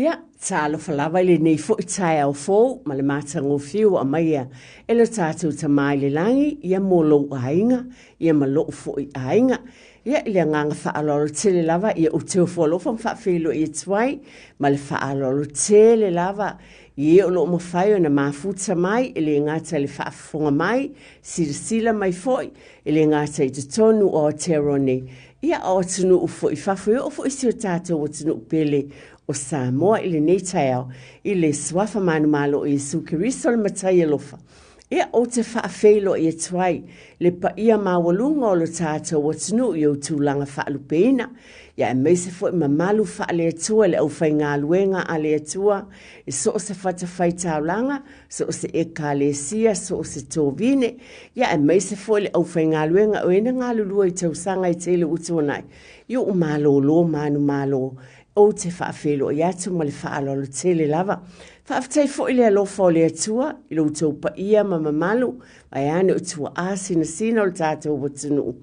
Ia, talofa lava i lenei foi taeao fou ma le matagofie ua aumaia e lo tatou Tama i le lagi, ia mo lou aiga, ia ma lou foi aiga. Ia, i le agaga faaaloalo tele lava, ia ou te ofo alofa ma faafeiloai atu ai, ma le faaaloalo tele lava i e o lo o mafai ona mafuta mai, e le gata i le faafofoga mai, silasila mai foi, e le gata i totonu o Aotearoa nei, Ia, o atunuu foi i fafo, e oo foi i si o tatou atunuu pele o Samoa i lenei taeao, i le Suafa manumalo o Iesu Keriso le Matai alofa. Ia, ou te faafeiloai atu ai le paia maualuga o lo tatou atunuu i ou tulaga faalupeina, ia aemaise foi mamalu faale-Atua i le aufaigaluega a le Atua i so o se fatafaitaulaga, so o se Ekalesia, so o se tovine, ia aemaise foi le aufaigaluega o e na galulue i tausaga e tele ua tuanai, i ou malōlō manumalo, ou te faafeiloai atu ma le faaaloalo tele lava. Faafetai foi le alofa o le Atua i lo outou paia ma mamalu, vaeane o tuaa sinasina o le tatou atunuu.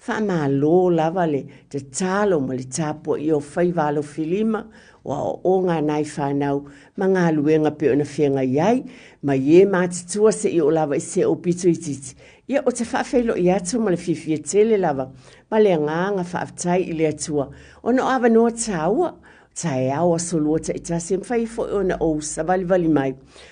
Faamalo lava le tatalo ma le tapuaia o faiva alofilima, o aoaoga a nai fanau ma galuega pei ona feagai ai, mai e matutua seia oo lava i se ou pito itiiti. Ia, ou te faafeiloai atu ma le fiafia tele lava ma le agaga faafetai i le Atua ona o avanoa taua, taeao aso lua taitasi e mafai ai foi ona ou savalivali mai.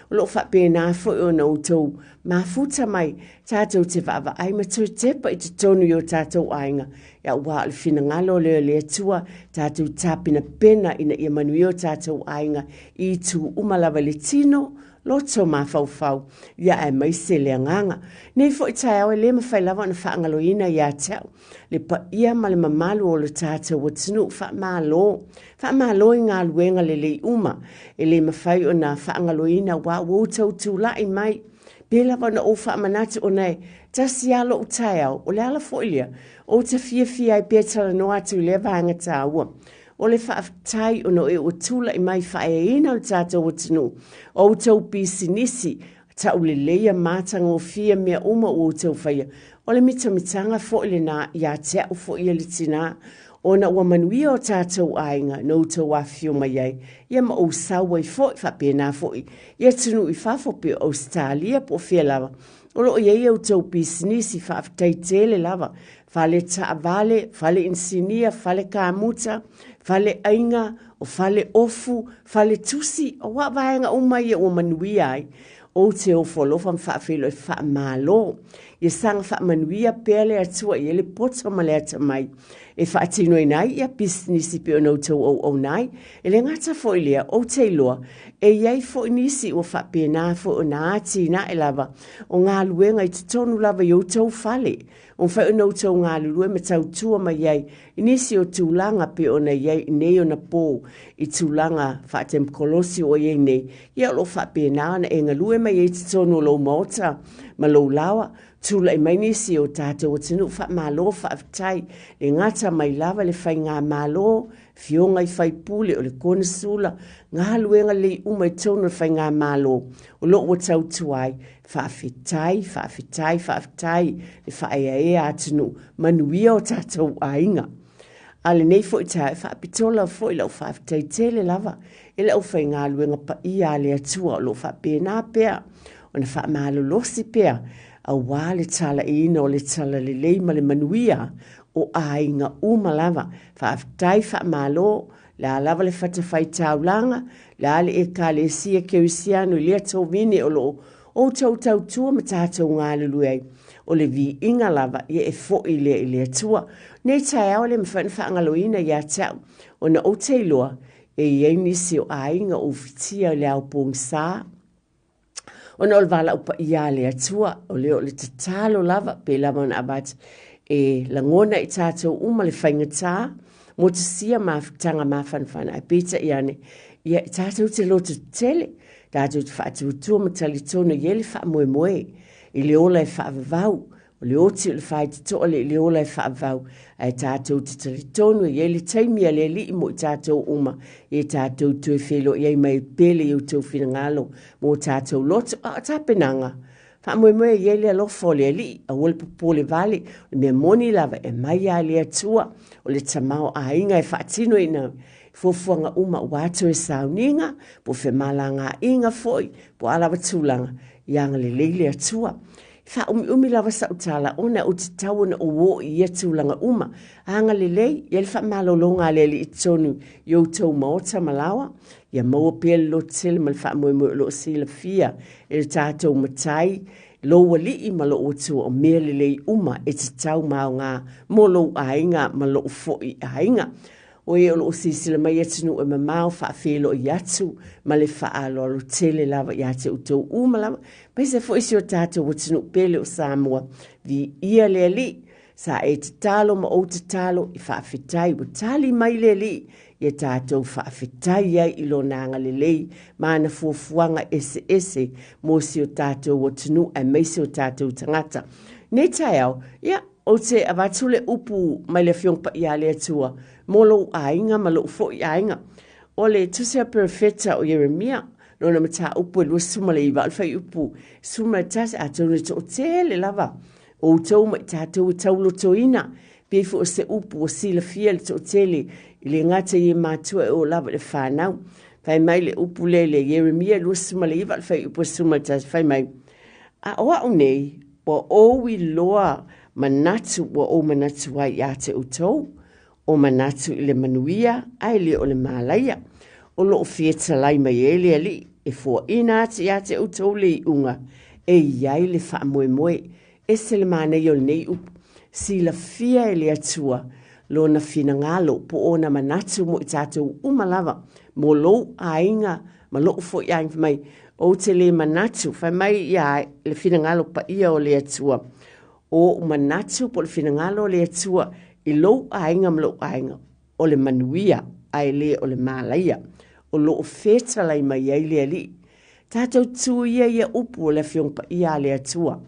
O lo o faapena foi ona outou mafuta mai tatou te vaavaai ma toe tepa i totonu i o tatou aiga, aua o le finagalo lea o le Atua, tatou tapenapena ina ia manuia o tatou aiga i itu uma lava i le tino, loto mafaufau, ia aemaise le agaga. Nei foi taeao e le mafai lava ona faagaloina ia te au le paia ma le mamalu o le tatou atunuu. Faamalo, faamalo i galuega lelei uma e le mafai ona faagaloina aua ua outou tulai mai. Pe lava ona ou faamanatu ona e tasi lava lou taeao, o le ala foi lea ou te fiafia ai pea talanoa atu i lea vaega taua. O le faafetai ona o e ua tulai mai faaeaina le tatou atunuu, o outou pisinisi, tauleleia matagofie mea uma ua outou faia. O le mitamitaga foi lena ia te au foi ia le tinā, ona ua manuia o tatou aiga na outou afifio mai ai, ia ma ou sau ai foi, faapena foi i atunuu i fafo pei o Ausetalia po o fea lava. O lo o i ai a outou pisinisi, faafetai tele lava, fale taavale, fale inisinia, fale kamuta, fale aiga, o fale ofu, fale tusi, aua vaega uma ia ua manuia ai. Ou te ofo alofa ma faafeiloai faamalo. Ia saga faamanuia pea le Atua i ai le poto ma le atamai e faatinoina ai ia pisinisi pei ona outou auauna ai. E le gata foi i lea, ou te iloa, e i ai foi nisi ua faapena foi ona atinae lava o galuega i totonu lava i outou fale. Ua mafai ona outou galulue ma tautua mai ai i nisi o tulaga pei ona i ai i nei ona po i tulaga faatemokolosi ua i ai nei, ia o lo o faapena ona e galue mai ai i totonu o lou maota ma lou laoa. Tulai mai nisi o tatou atunuu faamalo faafetai, le gata mai lava le faigamalo, afioga i faipule, o le konesula, galuega lelei uma i totonu o le faigamalo o lo o ua tautua ai. Faafetai, faafetai, faafetai le faaeaea atunuu, manuia o tatou aiga. A lenei foi taeao, e faapitoa lava foi lau faafetai tele lava i le aufaigaluega paia a le Atua o lo o faapena pea ona faamalolosi pea aua le talaiina o le talalelei ma le manuia o aiga uma lava. Faafetai faamalo, le a lava le fatafaitaulaga, le a le Ekalesia Kerisiano i lea tovine o lo o outou tautua ma tatou galulue ai. O le viiga lava, ia e foi lea i le Atua. Nei taeao e le mafai ona faagaloina ia te au, ona ou te iloa e i ai nisi o aiga o ufitia i le ao pogisa, ona o le valaau paia a le Atua, o lea o le tatalo lava, pe lava ona avatu e lagona i tatou uma le faigata, motusia mafutaga mafanafana, ae peitai ane, ia e tatou te loto tetele, tatou te faatuatua ma talitonu e i ai le faamoemoe i le ola e faavavau, O le oti o le faitotoa le i le ola e faavavau, ae tatou te talitonu e i ai le taimi a le Alii mo i tatou uma, e tatou toe feiloai ai mai pele i outou finagalo mo tatou loto, a o tapenaga. Faamoemoe e i ai le alofa o le Alii, aua le popole vale, o le mea moni lava e aumai lava e le Atua, o le tamaoaiga e faatinoina fuafuaga uma aua toe sauniga, po o femalagaaiga foi, po o a lava tulaga, ia agalelei le Atua. E faaumiumi lava sau tala ona ou te tatau ona ou oo i ia tulaga uma. Agalelei, i ai le faamalologa a le Alii i totonu i outou maota ma laoa, ia maua pea le lototele ma le faamoemoe o lo o silafia e le tatou Matai, lou Alii ma lou Atua o mea lelei uma e tatau ma aoga mo lou aiga ma lou foi aiga. O e o lo o silasila mai i atunuu e mamao, faafeiloai atu ma le faaaloalo tele lava ia te outou uma lava, aemaise foi si o tatou atunuu pele o Samoa. Viia le Alii! Sa e tatalo ma ou tatalo i faafetai ua tali mai le Alii ia tatou faafetai ai i Lona agalelei ma ana fuafuaga eseese mo si o tatou atunuu aemaise o tatou tagata. Nei taeao, ia, ou te avatu le upu mai le Afioga Paia a le Atua mo lou aiga ma lou foi aiga. O le Tusi a Perofeta o Ieremia, lona mataupu e 29, o le fuaiupu 11, atonu e toatele lava outou ma i tatou e taulotoina, pei foi o se upu ua silafia e le toatele, e le gata i e matua e oo lava i le fanau. Fai mai le upu lea i le Ieremia 29, o le fuaiupu 11, fai mai, A o au nei, ua ou iloa manatu ua ou manatu ai ia te outou, o manatu i le manuia ae le o le malaia. O lo o fetalai mai ai le Alii e foaina atu ia te outou le iuga e i ai le faamoemoe. Ese le manaia o lenei upu, silafia e le Atua lona finagalo po o ona manatu mo i tatou uma lava, mo lou aiga ma lou foi aiga. Fai mai, ou te le manatu, fai mai ia le finagalo paia o le Atua, o ou manatu po o le finagalo o le Atua i lou aiga ma lou aiga, o le manuia ae le o le malaia, o lo o fetalai mai ai le Alii. Tatou tu ia ia upu o le Afioga Paia a le Atua.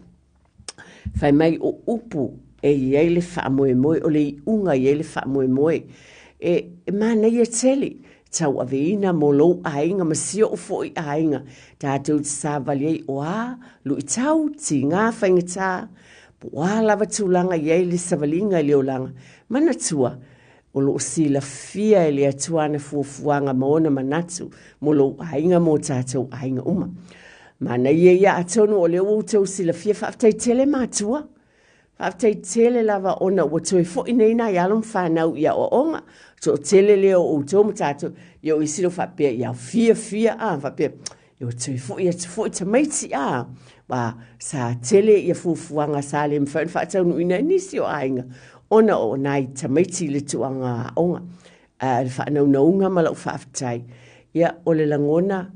Fai mai o upu e i ai le faamoemoe, o le iuga e i ai le faamoemoe. E, e manaia tele, tauaveina mo lou aiga ma si ou foi aiga, tatou te savali ai o a luitau, tiga, faigata, po o a lava tulaga i ai le savaliga i le olaga. Manatua, o lo o silafia e le Atua ana fuafuaga ma ona manatu mo lou aiga ma o tatou aiga uma. Manaia ia atonu o lea ua outou silafia, faafetai tele matua. Faafetai tele lava ona ua toe foi nei nai alo ma fanau i aoaoga, toatele lea o outou ma tatou, ia o isi lea faapea ia fiafia a, faapea, ia ua toe foi atu foi tamaiti a, ma sa tele ia fuafuaga sa le mafai ona faataunuuina e nisi o aiga, ona o nai tamaiti i le tulaga aoga. A le faanaunauga ma lau faafetai, ia o le lagona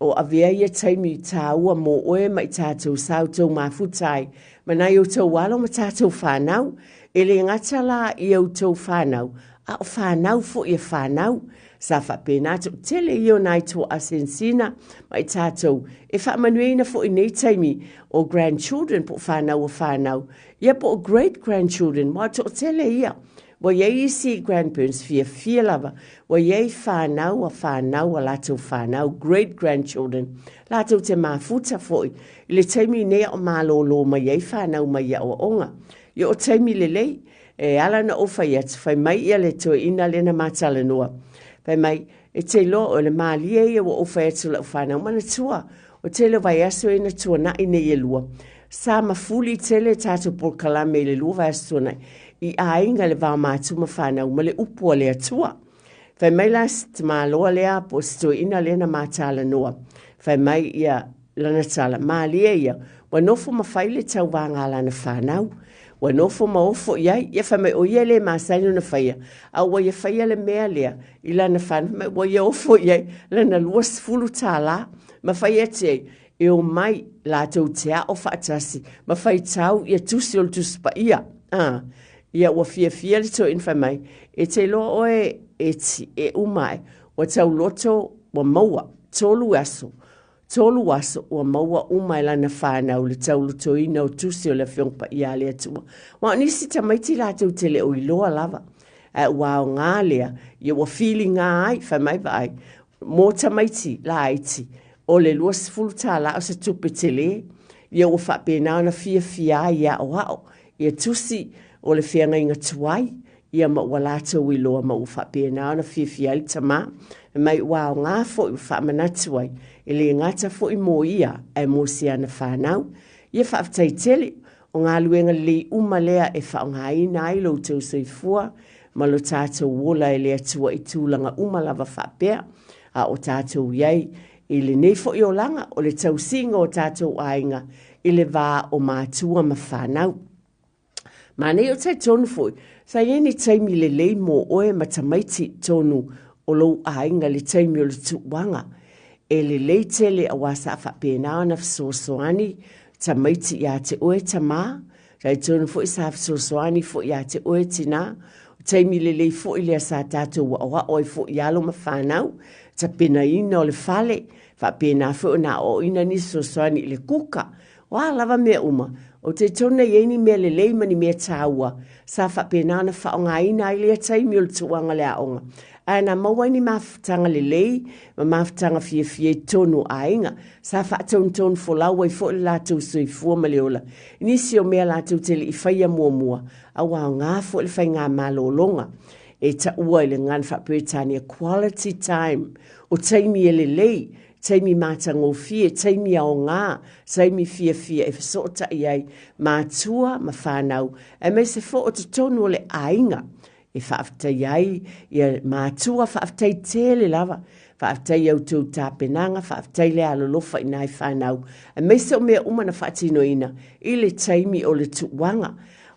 O avea ia taimi tāua mō oe ma i tātou sa outou mafuta ai ma nai outou alo ma tātou whānau. E le gata la i outou whānau, a o whānau foi e whānau. Sa faapena toatele ia o nai toa sensina ma i tātou e faamanuiaina foi nei taimi o grandchildren po o whānau o whānau, ia po o great grandchildren, aua toatele ia. Ua i ai isi grandparents fiafia lava, ua i ai whānau a whānau a latou whānau, great grandchildren, latou te mafuta foi i le taimi nei a o malōlō mai ai whānau mai i aoaoga. Ia o taimi lelei, e ala na ou fai atu, fai mai ia le toeaina lea na ma talanoa. Fai mai, E te iloa o le mālie ia ua ou fai atu lau whānau, manatua, o tele o vaiaso ia na tuanai nei e lua. Sa mafuli tele tātou polokalame i le lua vaiaso tuanai, i aiga le va o matua ma whānau ma le upu a le Atua. Fai mai la si tamaloa lea po o si toeaina lea na ma talanoa. Fai mai ia lana tala, mālie ia, ua nofo ma fai le tauvaga a lana whānau. Ua nofo ma ofo i ai, ia fai mai o ia e le masani ona faia, a ua ia faia le mea lea i lana whānau, fai mai ua ia ofo i ai lana $20 ma fai atu ai, e omai latou te ao faatasi ma faitau ia tusi o le Tusi Paia. Ah, ia ua fiafia le toeaina fai mai, e te iloa oe e ti, e uma ae, ua tauloto, ua maua, tolu aso, tolu aso ua maua uma e lana whānau le taulotoina o tusi o le Afioga Paia a le Atua. Aua o nisi tamaiti latou te le o iloa lava, ae ua aoga lea, ia ua filiga ai, fai mai vaai, mō tamaiti laiti, o le $20 o se tupe telē. Ia ua faapena ona fiafia ai e aʻoaʻo ia tusi o le feagaiga tuai, ia ma ua latou iloa ma ua faapena ona fiafia ai le tamā. Fai mai ua aoga foi ua faamanatu ai, e le gata foi mo ia ae mo si ana fanau. Ia faafetai tele, o galuega lelei uma lea e faaaogaina ai lo outou soifua ma lo tatou ola e le Atua i tulaga uma lava faapea a o tatou i ai i lenei foi olaga o le tausiga o tatou aiga i le va o matua ma fanau. Manaia o talitonu foi, sa i ai ni taimi lelei mo oe ma tamaiti tonu o lou aiga le taimi o le tuuaga. E lelei tele aua sa faapena ona fesoasoani tamaiti ia te oe tamā, talitonu foi sa fesoasoani foi ia te oe tinā. O taimi lelei foi lea sa tatou aoao ai foi i alo ma fanau, tapenaina o le fale, faapena foi ona aoaoina nisi fesoasoani i le kuka. O a lava mea uma, ou te talitonu e i ai ni mea lelei ma ni mea taua sa faapena ona faaaogaina ai lea taimi o le tuuaga o le aoga, ae na maua ai ni mafutaga lelei ma mafutaga fiafia i totonu o aiga, sa faatonutonu folau ai foi le latou soifua ma le ola i nisi o mea latou te le i faia muamua, a ua aoga foi le faigamalologa e taua i le gagana faa-Peretania quality time, o taimi e lelei taimi matagofie, taimi aoga, taimi fiafia e fesootai ai matua ma fanau, aemaise foi o totonu o le aiga e faafetaia ai ia matua, faafetai tele lava, faafetai i a outou tapenaga, faafetai le alolofa i nai fanau, aemaise o mea uma na faatinoina i le taimi o le tuuaga.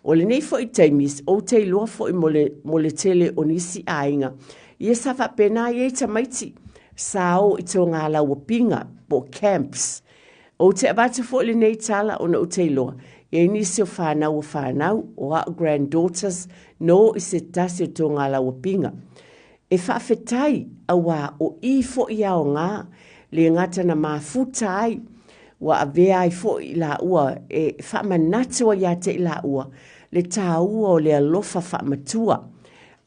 O lenei foi taimi, ou te iloa foi mo le, mo le tele o nisi aiga, ia sa faapena i ai tamaiti, sa o i togālauapiga po o camps. Ou te avatu foi lenei tala ona ou te iloa, e i ai nisi o fanau a fanau, o a'u granddaughters, na o i se tasi o togālauapiga. E faafetai, auā o i foi e aoga, le gata na mafuta ai, ua avea ai foi i laua e faamanatu ai ia te i laua le taua o le alofa faamatua.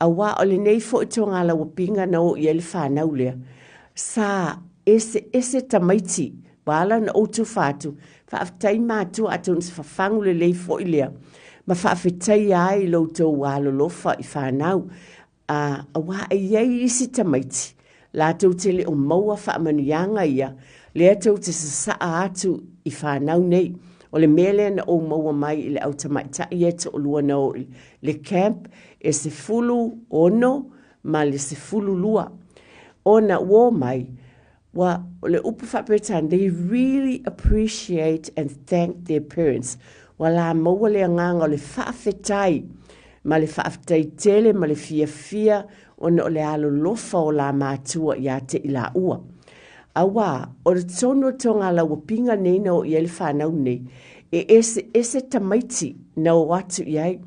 Auā o lenei foi togalauapiga na o i ai le fanau lea, sa eseese tamaiti, ua ala ona ou tufa atu, faafetai matua atonu se fafagu lelei foi lea, ma faafetaia ai lo outou alolofa i fanau, a, auā e i ai isi tamaiti, latou te le o maua faamanuiaga ia, lea tou te sasaa atu i fanau nei. O le mea lea na ou maua mai i le au tamaitai ia e toalua na o i le camp e 16 ma le 12. Ona ua omai, ua, o le upu faa-Peretania, they really appreciate and thank their parents. Ua la maua le agaga o le faafetai ma le faafetai tele ma le fiafia ona o le alolofa o la matua iā te i laua. Auā, o le tonu o togalauapiga nei na o i ai le fanau nei, e eseese tamaiti na o atu i ai.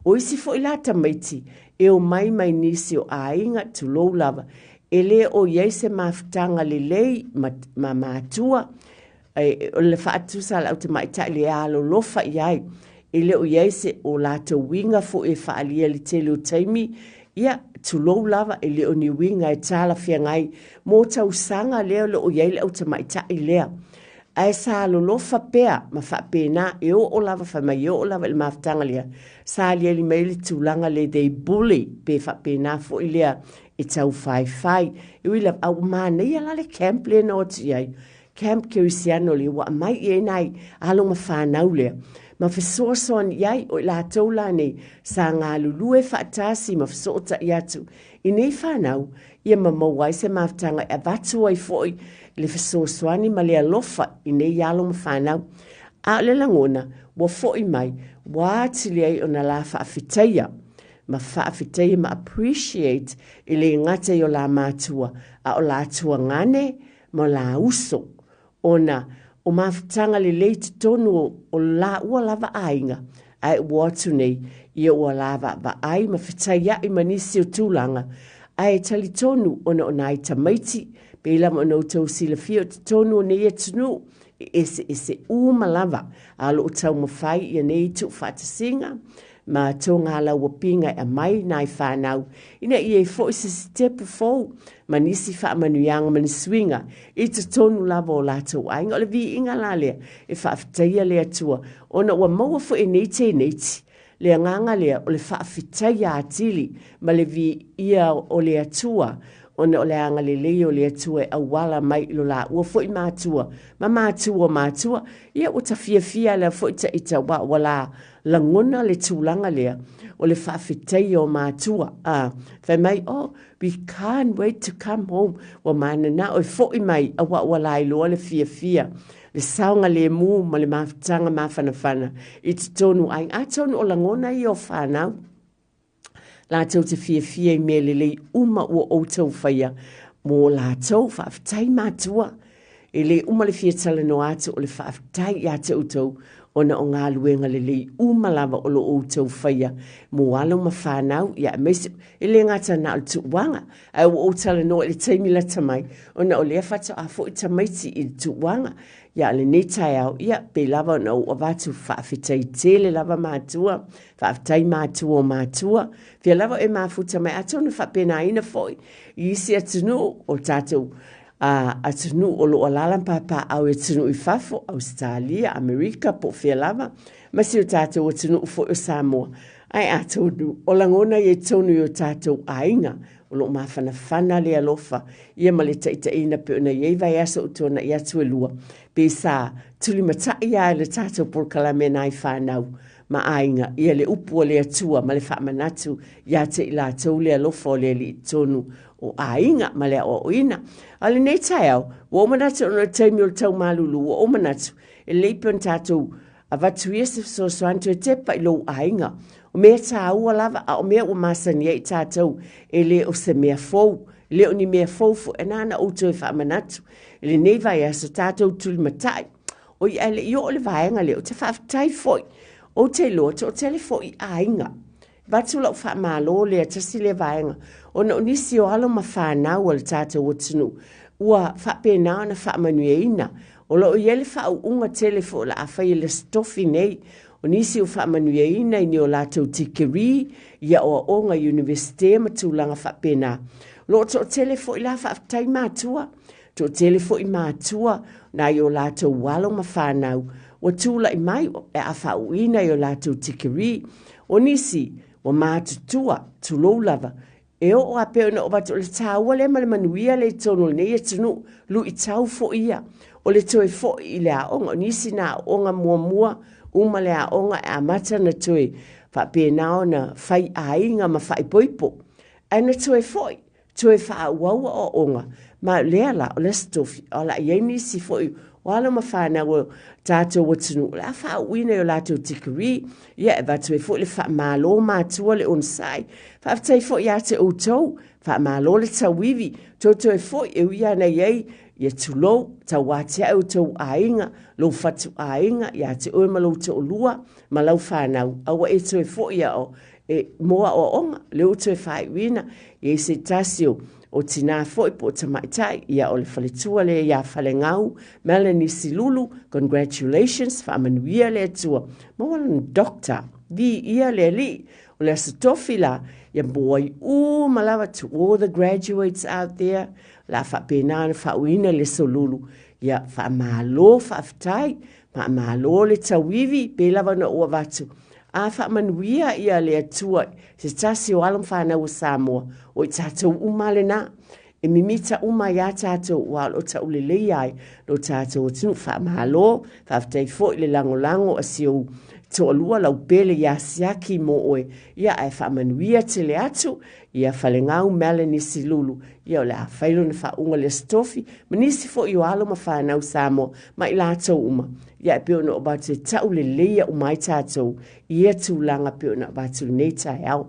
O isi foi la tamaiti, e omai mai nisi o aiga, tulou lava, e le o i ai se mafutaga lelei ma, ma matua, e, o le faatusa a le au tamaitai le alolofa i ai, e le o i ai se o latou uiga foi e faaalia i le tele o taimi, ia, tulou lava, e le o ni uiga e talafeagai mo tausaga lea o lo o i ai le au tamaitai lea. Ae sa alolofa pea ma faapena e oo lava, fai mai e oo lava i le mafutaga lea, sa aliali mai le tulaga lea they bully, pe faapena foi lea e taufaefai. E ui lava, a ua manaia la le camp lea na o atu i ai, Camp Kerisiano lea ua aumai i ai nai alo ma fanau lea, ma fesoasoani i ai, o i latou la nei sa galulue faatasi ma fesootai atu i nei fanau, ia ma maua ai se mafutaga e avatu ai foi le fesoasoani ma le alofa i nei alo ma fanau. A o le lagona, ua foi mai, ua atili ai ona la faafetaia, ma faafetaia ma appreciate e le gata i o la matua, a o la tuagane ma la uso, ona o mafutaga lelei i totonu o laua lava aiga, ae ua o atu nei, ia ua la vaavaai ma fetaiai ma nisi o tulaga, ae talitonu ona o nai tamaiti, pei lava ona outou silafia o totonu o nei atunuu, e eseese uma lava, a o lo o taumafai ia nei tuufaatasiga, ma togalauapiga e aumai nai fanau ina ia i foi se sitepu fou ma nisi faamanuiaga ma ni suiga i totonu lava o latou aiga. O le viiga la lea e faafetaia le Atua ona ua maua foi e nei teineiti le agaga lea o le faafetaia atili ma le viia o le Atua ona o le agalelei o le Atua e auala mai i lo laua foi matua ma matua o matua. Ia ua ta fiafia lea foi ta ita ua ua la lagona le tulaga lea o le faafetaia o matua. A fai mai, oh, we can't wait to come home. Ua mananao e fo'i mai auā ua lailoa le fiafia, le saogalemu ma le mafutaga mafanafana i totonu o aiga. Atonu o lagona ia o fanau latou te fiafia i mea lelei uma ua outou faia mo latou. Faafetai matua. E le uma le fia talanoa atu o le faafetai ia te outou ona o galuega lelei uma lava o lo outou faia mo alo ma fanau, ia aemaise e le gata na o le tuuaga, ae ua ou talanoa i le taimi lata mai ona o lea faatoa foi tamaiti i le tuuaga. Ia lenei taeao, ia pei lava ona ou avatu faafetai tele lava matua, faafetai matua o matua, fia lava e mafuta mai, atonu faapenaina foi i isi atunuu o tatou a atunuu o lo o alaala ma papaaao i atunuu i fafo, Ausetalia, Amerika, po o fea lava, ma si o tatou atunuu foi o Samoa. Ae atonu o lagona ia i totonu i o tatou aiga, o lo o mafanafana le alofa ia ma le taitaiina pei ona i ai vaiaso ua tuanai atu e lua, pe sa tulimatai lava e le tatou polokalame nai fanau ma aiga ia le upu a le Atua ma le faamanatu ia te i latou le alofa o le Alii i totonu o aiga ma le aoaoina. A o lenei taeao, ua ou manatu ona o le taimi o le tau malulu, ua ou manatu e lelei pea ona tatou avatu ia se fesoasoani toe tepa i lou aiga. O mea tāua lava, a o mea ua masani ai i tatou, e le o se mea fou, e le o ni mea fou foi, e na ona ou toe faamanatu i lenei vaiaso tatou tulimatai. Oi, ae le i oo i le vaega lea, ou te faafetai foi, ou te iloa toatele foi aiga. Avatu lau faamalo lea, tasi lea vaega, ona o nisi o alo ma fanau a le tatou atunuu ua faapena ona faamanuiaina. O lo o i ai le faauuga tele foi o le a fai e le Aso Tofi nei, o nisi ua faamanuiaina i ni o latou tikeri, i aoaoga i Iunivesite ma tulaga faapena. O lo o toatele foi la faafetai matua, toatele foi matua nai o latou alo ma fanau ua tulai mai e a faauuina i o latou tikeri. O nisi ua matutua, tulou lava, e oo a pei ona oo atu o le tāua lea ma le manuia lea i totonu o lenei atunuu, luitau foi ia o le toe foi i le aoga. O nisi na aooga muamua, uma le aoga e amata ona toe faapena ona fai aiga ma faaipoipo, ae na toe foi toe faaauau aoaoga, ma o lea la, o le Aso Tofi, o le a i ai nisi foi o alo ma fanau o tatou atunuu o le a faauuina i o latou degree, ia e avatu ai foi le faamalo matua le onosai. Faafetai foi ia te outou, faamalo le tauivi, toe toe foi e ui lava na i ai, ia tulou, tauatiae outou aiga, lou fatuaiga, ia te oe ma lou toalua ma lau fanau, a ua e toe foi a o e mo aoaoga, lea ua toe faaiuina, i ai se tasi o, o tinā foi po o tamaitai, ia o le faletua lea ia Falegau, Melanie Silulu, congratulations, faamanuia le Atua, maua lana doctor, viia le Alii, o le Aso Tofi la, ia mo ai uma lava to all the graduates out there, o le a faapena ona faauuina le Solulu, ia faamalo faafetai, faamalo le tauivi, pei lava ona ou avatu, A faamanuia ia le Atua i se tasi o alo ma fanau o Samoa, o i tatou uma lena, e mimita uma iā tatou aua o lo o tauleleia ai lo tatou atunuu. Faamalo, faafetai foi le lagolago a si ou toalua lau pele ia Siaki mo oe, ia ae faamanuia tele atu ia Falegau Melanie Silulu, ia o le a fai lona faauuga i le Aso Tofi, ma nisi foi o alo ma fanau Samoa ma i latou uma. Ia e pei ona avatu e tauleleia uma ai tatou i ia tulaga pei ona avatu i lenei taeao.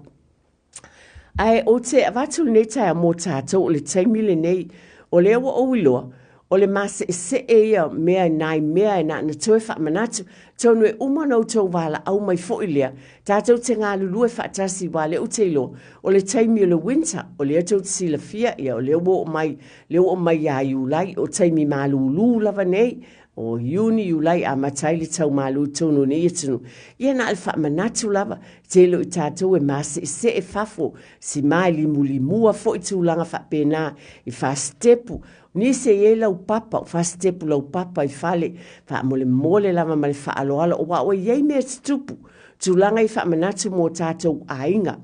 Ae ou te avatu lenei taeao mo tatou o le taimi lenei, o lea ua ou iloa, o le maseesee ia mea nai mea e na ona toe faamanatu, atonu e uma ona outou valaau mai foi lea, tatou te galulue faatasi aua o lea ou te iloa, o le taimi o le winter, o lea tou te silafia, ia o lea ua oo mai, lea ua oo mai ia Iulai, o taimi malūlū lava nei, O Iuni, Iulai amata ai le tau malu i totonu o nei atunuu. Ia na o le faamanatu lava, tele o i tatou e maseesee fafo, sima e limulimua foi tulaga faapena i fasitepu. Nisi e i ai laupapa, o fasitepu laupapa i fale, faamolemole lava ma le faaaloalo, aua ua i ai mea e tutupu, tulaga i faamanatu mo tatou aiga.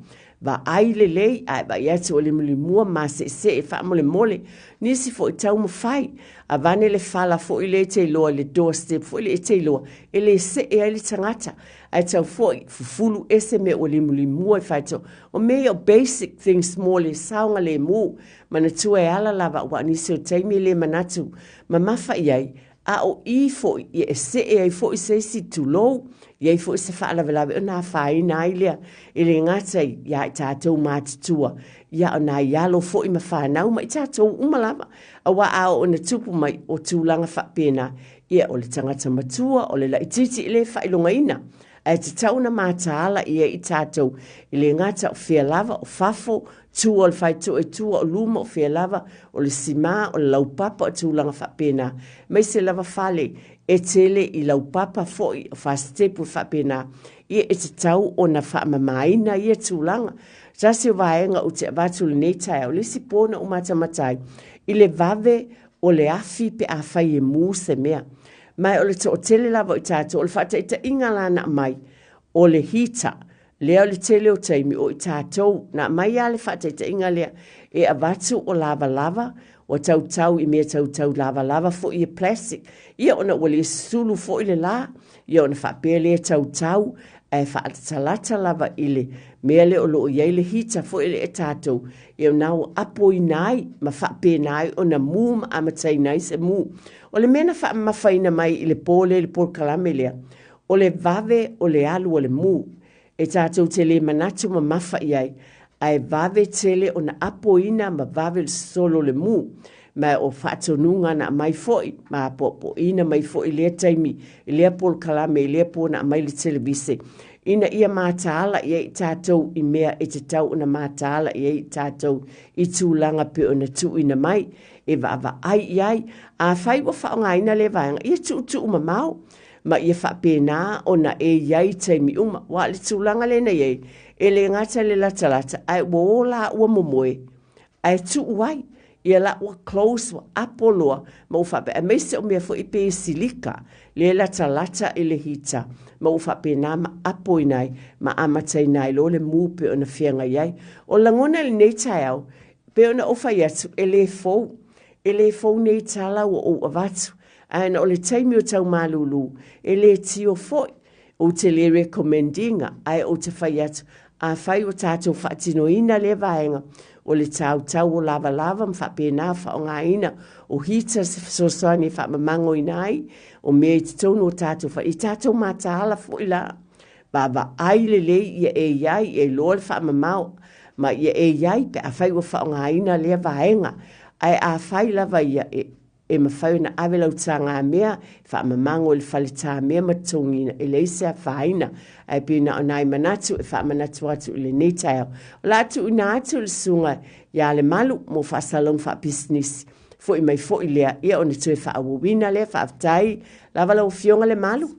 Vaai lelei ae vaai atu o limulimua maseesee faamolemole. Nisi foi taumafai, avane le fala foi lea e te iloa i le doorstep foi lea e te iloa, e le see ai le tagata. Ae tau foi, fufulu ese mea ua limulimua i faitotoa. O mea ia o basic things mo le saogalemu. Manatua e ala lava aua o nisi o taimi e le manatu mamafa i ai, a o i foi ia e see ai foi se isi tulou, i ai foi se faalavelave ona afaina ai lea, e le gata iā i tatou matutua, ia o nai alo foi ma fanau ma i tatou uma lava. Aua a oo ina tupu mai o tulaga faapena, ia o le tagata matua, o le laitiiti e le faailogaina, ae tatau ona mataala i ai i tatou, e le gata o fea lava, o fafo, tua o le faitoe, tua o luma, o fea lava, o le simā, o le laupapa, o tulaga faapena, aemaise lava fale e tele i laupapa foi, o fasitepu e faapena, ia e tatau ona faamamaina ia tulaga. Tasi o vaega ou te avatu i lenei taeao, le isi po na ou matamata ai, i le vave o le afi pe afai e mu se mea. Ma o le toatele lava o i tatou, o le faataitaiga la na aumai, o le heater, lea o le tele o taimi o i tatou, na aumai lava le faataitaiga lea, e avatu o lavalava, ua tautau i mea tautau lavalava foi e plastic, ia ona ua le sulu foi le la, ia ona faapea lea tautau, ae faalatalata lava i le mea lea o lo o i ai le heater foi lea e tatou, ia na ua apoina ai ma faapena ai ona mu ma amataina ai se mu. O le mea na faamamafaina mai i le po lea i le polokalame lea, o le vave o le alu o le mu. E tatou te le manatu mamafa i ai, ae vave tele ona apoina ma vave le sosolo o le mu. Ma o faatonuga na aumai foi, ma apoapoina mai foi i lea taimi, i lea polokalame, i lea po na aumai i le televise, ina ia mataala i ai i tatou i mea e tatau ona mataala i ai i tatou i tulaga pei ona tuuina mai, e vaavaai i ai. Afai ua faaaogaina lea vaega, ia tuutuu mamao, ma ia faapena ona e i ai i taimi uma. Aua o le tulaga lea na i ai, e le gata i le latalata, ae ua o la ua momoe, ae tuu ai. Ia la ua close, ua apo loa, ma ua faapea, aemaise o mea foi pei e silika, lea e latalata i le heater, ma ua faapena ma apoina ai, ma amataina ai loa le mu pei ona feagai ai. O lagona i lenei taeao, pei ona ou fai atu, e le fou. E le fou nei tala ua ou avatu, ae ona o le taimi o tau malūlū, e le tio foi. Ou te le recommend ina, ae ou te fai atu, afai ua tatou faatinoina lea vaega, o le tautau o lavalava ma faapena faaaogaina o heaters e fesoasoani e faamamagoina ai o mea i totonu o tatou fale, i tatou mataala foi la. Vaavaai lelei ia e i ai, ia iloa le faamamao, ma ia e i ai pe afai ua faaaogaina lea vaega. Ae afai lava ia e E mafai ona ave lau tagamea e faamamago i le fale tamea ma totogiina e leai se afaina. Ae pei na o nai manatu e faamanatu atu i lenei taeao. O le a tuuina atu i le susuga ia Lemalu mo faasalalauga faapisinisi. Foi mai foi lea, ia ona toe faaauauina lea. Faafetai lava lau Afioga Lemalu.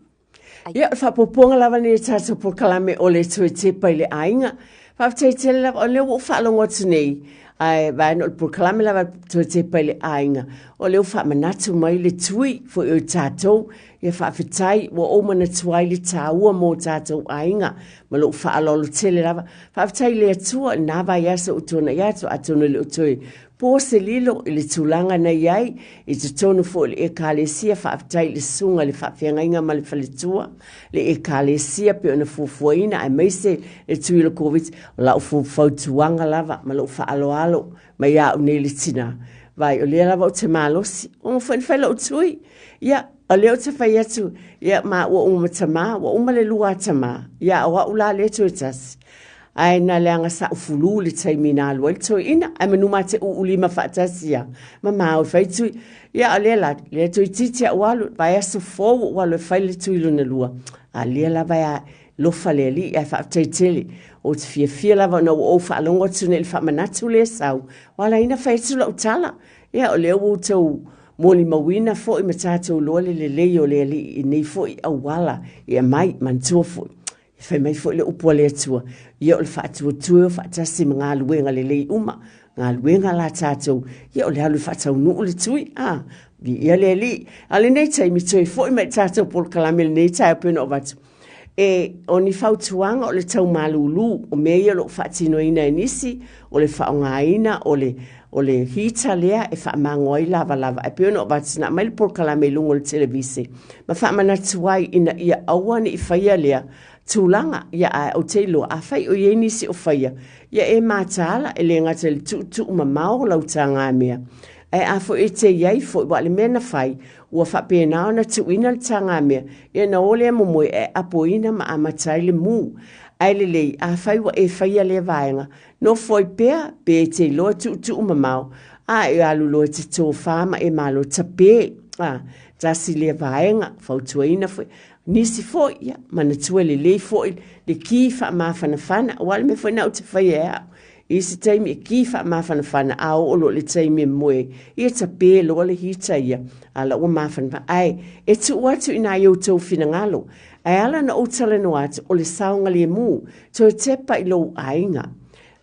Ia, o le faaopoopoga lava lenei o le tatou polokalame o le toe tepa i le aiga. Faafetai tele lava, o lea ua ou faalogo atu nei, ae vaeane o le polokalame lava toe tepa i le aiga, o lea ua faamanatu mai le tui foi o i tatou. Ia faafetai, ua ou manatua ai le taua mo tatou aiga, ma lou faaaloalo tele lava. Faafetai i le Atua i lena vaiaso ua tuanai atu, atonu e le o toe Po se lilo i le tulaga na i ai i totonu foi o le Ekalesia, faafetai i le susuga i le faafeagaiga ma le faletua, le Ekalesia pei ona fuafuaina aemaise le tui o le Koviti. O lau fautuaga lava ma lou faaaloalo mai a au nei le tina, vaai o lea lava ou te malosi, ua uma foi ona fai lou tui. Ia, o lea ou te fai atu, ia ma ua uma ma tama, ua uma le lua a tama, ia o au la lea toe tasi. Ae na leaga sa ou fulu i le taimi na alu ai le toeaina, ae manu ma te uulima faatasi ia ma māu e fai tui. Ia o lea la, lea toeitiiti au alu, vaiaso fou ou alu e fai le tui lona lua. A lea lava e alofa le Alii ae faafetai tele. Ou te fiafia lava ona ua ou faalogo atu nei i le faamanatu lea e sau, ua ala ai ona fai atu lau tala. Ia o lea ua outou Molimauina foi ma tatou iloa le lelei o le Alii i nei foi auala e aumai, manatua foi, e fai mai foi le upu a le Atua, ia o le faatuatua e o faatasi ma galuega lelei uma, galuega la tatou, ia o le alu e faataunuu le tui, a, viia le Alii. A o lenei taimi, toe foi mai i le tatou polokalame i lenei taeao pei ona ou avatu, E, o ni fautuaga o le tau malulu, o mea ia o lo o faatinoina e nisi, o le faaaogaina o le, o le heater lea e faamago ai lavalava. Ae pei ona ou avatu, na aumai le polokalame i luga o le televise ma faamanatu ai ina ia aua ne i faia lea tulaga. Ia, ae ou te iloa, afai o i ai nisi o faia, ia e mataala, e le gata i le tuutuu mamao o lau tagamea, ae a foi e te i ai foi, aua o le mea na fai, Ua faapena ona tuuina le tagamea, ia ona o lea momoe e apoina ma amata ai le mu. Ae lelei, afai ua e faia lea vaega, nofo ai pea, pe e te iloa tuutuu mamao, a e alu loa e te tofa ma e malo tape. A, tasi lea vaega, fautuaina foi. Nisi foi, ia, manatua lelei foi le ki faamafanafana, aua o le mea foi lena ou te faia e au. I isi taimi e ki faamafanafana a oo loa i le taimi e moe ai, ia tape loa le hita ia, a la ua mafanafana. Ae e tuu atu i nai outou finagalo. Ae ala ona ou talanoa atu, o le saogalemu, toe tepa i lou aiga.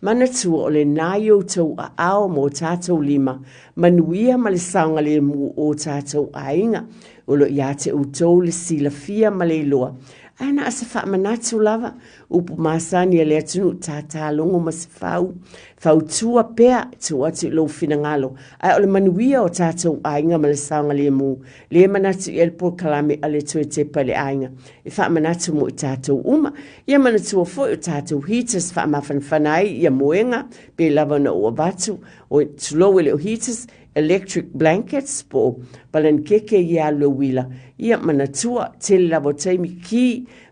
Manatua o lena i outou aao ma o tatou lima, manuia ma le saogalemu o tatou aiga. O lo o ia te outou le silafia ma le iloa. Ae na o se faamanatu lava, Upu masani a le atunuu tātālogo ma se fau, fautua pea, tuu atu i lou finagalo, ae o le manuia o tatou aiga ma le saogalemu, lea e manatu i ai le polokalame a le Toe Tepa i le Aiga, e faamanatu mo i tatou uma. Ia manatua foi o tatou heaters faamafanafana ai ia moega, pei lava ona ou avatu, o, tulou e le o heaters, electric blankets po o palanikeke ia alu le uila, ia manatua, tele lava o taimi ki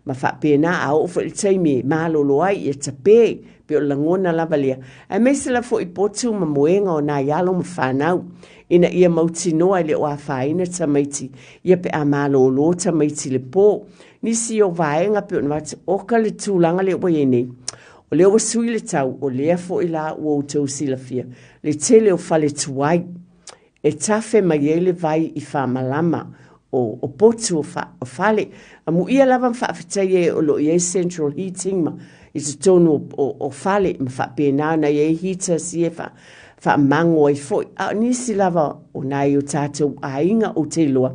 ma faapena a oo foi i le taimi e malolo ai ia tape, pei o le lagona lava lea, aemaise lava foi i potu ma moega o nai alo ma fanau, ina ia mautinoa e le o afaina tamaiti ia pe a malolo tamaiti i le po. Nisi o vaega pei ona avatu, oka le tulaga lea ua i ai nei, o lea ua sui le tau, o lea foi la ua outou silafia le tele o fale tuai e tafe mai ai le vai i faamalama o, o potu o, fa, o fale. Amuia lava ma faafetai e o lo o i ai central heating ma i totonu o, o, o fale ma faapena ona i ai heaters ia e fa, faamago ai foi. A o nisi lava o nai o tatou aiga ou te iloa,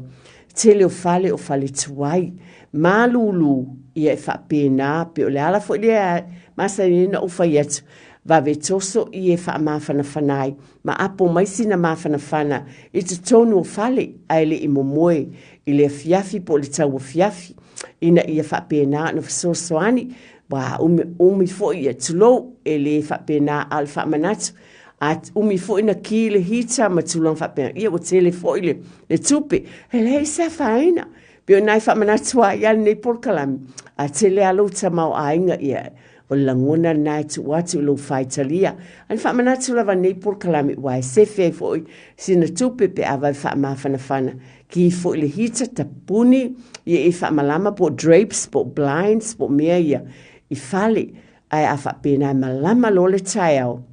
tele o fale o fale tuai, malulu ia e faapena, pe o le ala foi lea masani ai ona ou fai atu, vave toso i e faamafanafana ai, ma apo mai sina mafanafana i totonu o fale ae le i momoe i le afiafi po o le tauafiafi, ina ia faapena ona fesoasoani, ua umi, umi foi ia, tulou, e le faapena, a o le faamanatu, a umi foi na ki le hita ma tulaga faapena, ia ua tele foi le, le tupe, e leai se afaina. Pei o nai faamanatu ai ia lenei polokalame, a tele lava lou tamaoaiga, ia, o le lagona lena e tuu atu i lou faitalia. A na faamanatu lava lenei polokalame, ua e sefe ai foi sina tupe pe a vave faamafanafana, ki foi le hita, tapuni, ia e faamalama po o drapes, po o blinds, po o mea ia i fale, ae a faapena e malama loa le taeao,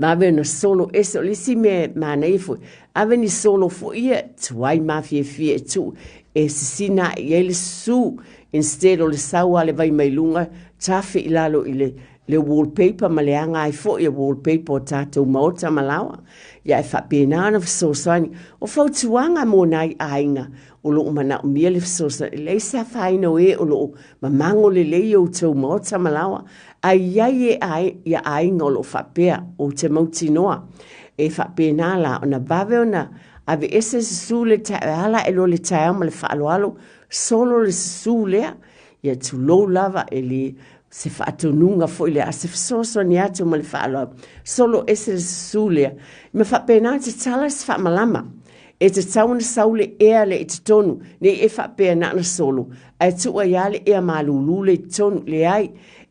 Vave ona solo ese, o le isi mea e manaia foi, ave ni solo foi ia, tuai mafiafia e tuu e sisina ae i ai le susu, instead o le sau a le vai mai luga, tafe i lalo i le, le wallpaper ma le aga ai foi e wallpaper o tatou maota ma laoa. Ia e faapena ona fesoasoani. O fautuaga mo nai aiga o lo o manaomia le fesoasoani, e leai se afaina o e o lo o mamago lelei o outou maota ma laoa, A i ai e ai ia aiga o lo o faapea, ou te mautinoa, e faapena la ona vave ona aveese susu le taeao, e ala ae loa le taeao ma le faaaloalo, solo le susu lea, ia tulou lava e le se faatonuga foi lea, a se fesoasoani atu ma le faaaloalo, solo ese le susu lea, ma faapena tatala se faamalama. E tatau ona sau le ea lea i totonu, ne i e faapea na ona solo, ae tuu ai lava le ea malulu lea i totonu. Leai,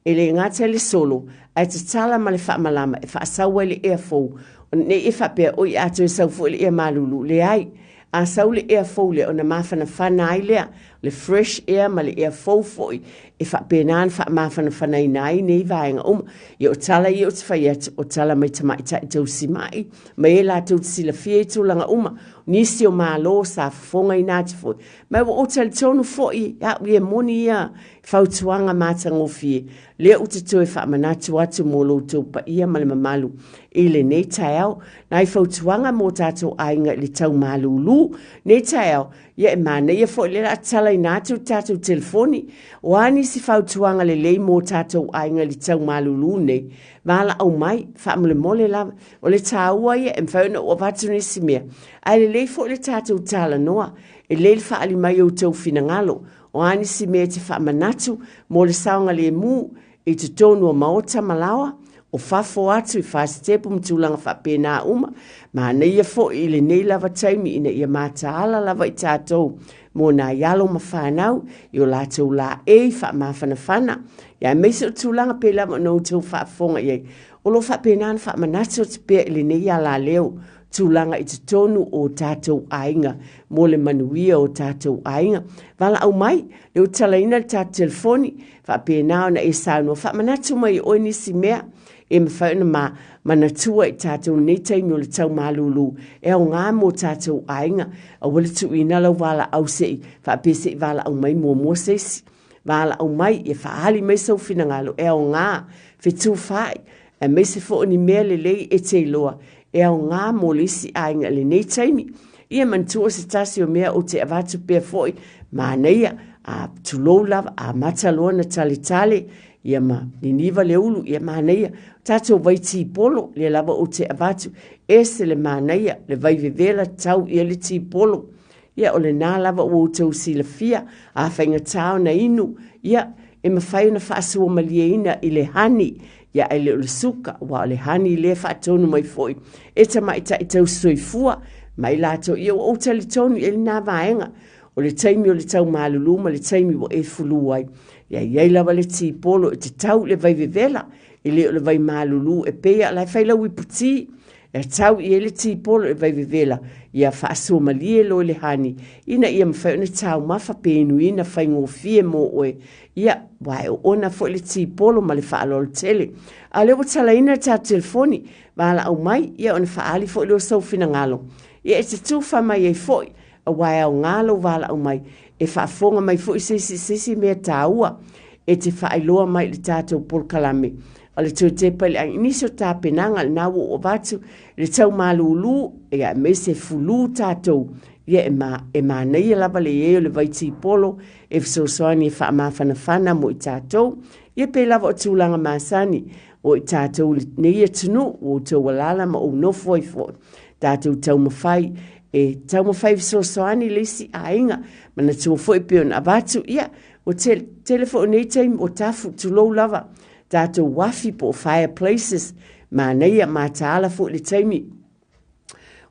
e le gata i le solo, ae tatala ma le faamalama e faasau ai le ea fou, ne i e faapea, oi, a toe sau foi le ea malulu. Leai, a sau le ea fou lea, ona mafanafana ai lea, le fresh air ma le ea fou foi e faapena ona faamafanafanaina ai nei vaega uma. Ia o tala ia ou te fai atu, o tala mai tamaitai tausimai, mai e latou te silafia i tulaga uma, nisi o Malo sa fofogaina atu foi. Ma ua ou talitonu foi, au ia e moni ia fautuaga matagofie, lea ou te toe faamanatu atu mo lo outou paia ma le mamalu i lenei taeao. Nai fautuaga mo tatou aiga i le tau malūlū. Nei taeao, ia e manaia foi lea o le a tatalaina atu le tatou telefoni. O a nisi fautuaga lelei mo tatou aiga i le tau malūlū nei, valaau mai, faamolemole lava. O le taua ia e mafai ona ou avatu nisi mea, ae lelei foi le tatou talanoa, e lelei le faaali mai o outou finagalo. O a nisi mea e te faamanatu mo le saogalemu i totonu o maota ma laoa, o fafo atu i fasitepu ma tulaga faapena uma, manaia foi i lenei lava taimi ina ia mataala lava i tatou mo nai alo ma fanau i o latou laei faamafanafana, ia aemaise o tulaga pei lava ona outou faafofoga i ai. O lo o faapena ona faamanatu atu pea i lenei alaleo tulaga i totonu o tatou aiga mo le manuia o tatou aiga. Valaau mai, le utalaina le tatou telefoni, faapena ona e saunoa faamanatu mai e oe nisi mea e mafai ona ma manatua i tatou nei taimi o le tau malūlū e aoga mo tatou aiga. Aua le tuuina lau valaau se i faapea se i valaau mai muamua se isi. Valaau mai, ia faaali mai sou finagalo e aoga, fetufaai, aemaise foi o ni mea lelei e te iloa e aoga mo le isi aiga i lenei taimi. Ia manatua se tasi o mea ou te avatu pea foi, manaia, a tulou lava, amata loa ona taletale, ia ma niniva le ulu, ia manaia. Tatou vai tipolo, lea lava ou te avatu, ese le manaia, le vai vevela tau ia le tipolo. Ia, o lena lava ua outou silafia, a faigata ona inu, ia, e mafai ona faasuamalieina i le honey, ia ae le o le suka, aua o le honey lea e faatonu mai foi e tamaitai tausisoifua ma i latou. Ia, ua ou talitonu i ai lena vaega, o le taimi o le tau malulu ma le taimi ua e fulu ai. Ia, i ai lava le tipolo e tatau i le vai vevela, e le o le vai malulu e pei a o la e fai lau iputi, E tau i ai le tipolo i le vai vevela, ia faasuamalie loa i le honey, ina ia mafai ona taumafa pe inuina faigofie mo oe. Ia, aua e oona foi le tipolo ma le faaaloalo tele. A o lea ua talaina le tatou telefoni, valaau mai, ia ona faaali foi lea o sou finagalo. Ia e te tufa mai ai foi, aua e aoga lou valaau mai, e faafofoga mai foi se isi i se isi mea taua e te faailoa mai i le tatou polokalame. O le toe tepa i le agi nisi o tapenaga lena ua ou avatu i le tau malūlū, ia aemaise fulū tatou, ia e, ma, e manaia lava le i ai o le vai tipolo e fesoasoani e faamafanafana mo i tatou. Ia pei lava o tulaga masani o i tatou i lenei atunuu, ua outou alaala ma ou nofo ai foi. Tatou taumafai e taumafai fesoasoani le isi aiga, manatua foi pei ona avatu, ia, ua tele, tele foi o nei taimi ua tafu, tulou lava, tatou uafi po o fireplaces, manaia, mataala foi le taimi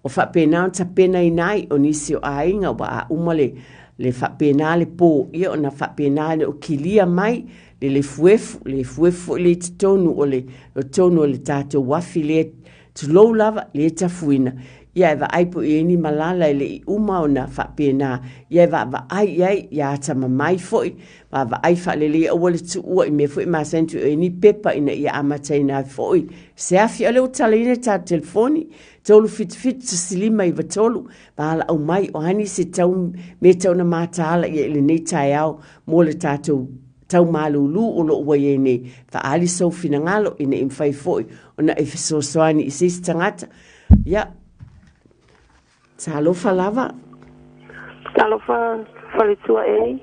o faapena ona tapenaina ai o nisi o aiga ua a uma le, le faapena le pō, ia ona faapena ona o kilia mai le lefuefu, le lefuefu foi le i totonu o le, o totonu o le tatou uafi lea, tulou lava, le tafuina, ia e vaai po o i ai ni malala e le i uma ona faapena, ia e vaavaai i ai, ia atamamai foi, vaavaai faalelei aua le tuua i mea foi e masani tuu ai ni pepa ina ia amataina ai foi se afi. A o lea ua talaina le tatou telefoni, 377 1593, valaau mai o a nisi tau mea tau na mataala i ai i lenei taeao mo le tatou tau malūlū o lo o ua i ai nei. Faaali sou finagalo ina ia mafai foi ona e fesoasoani i se isi tagata. Ia, Talofa lava. Talofa faletua e.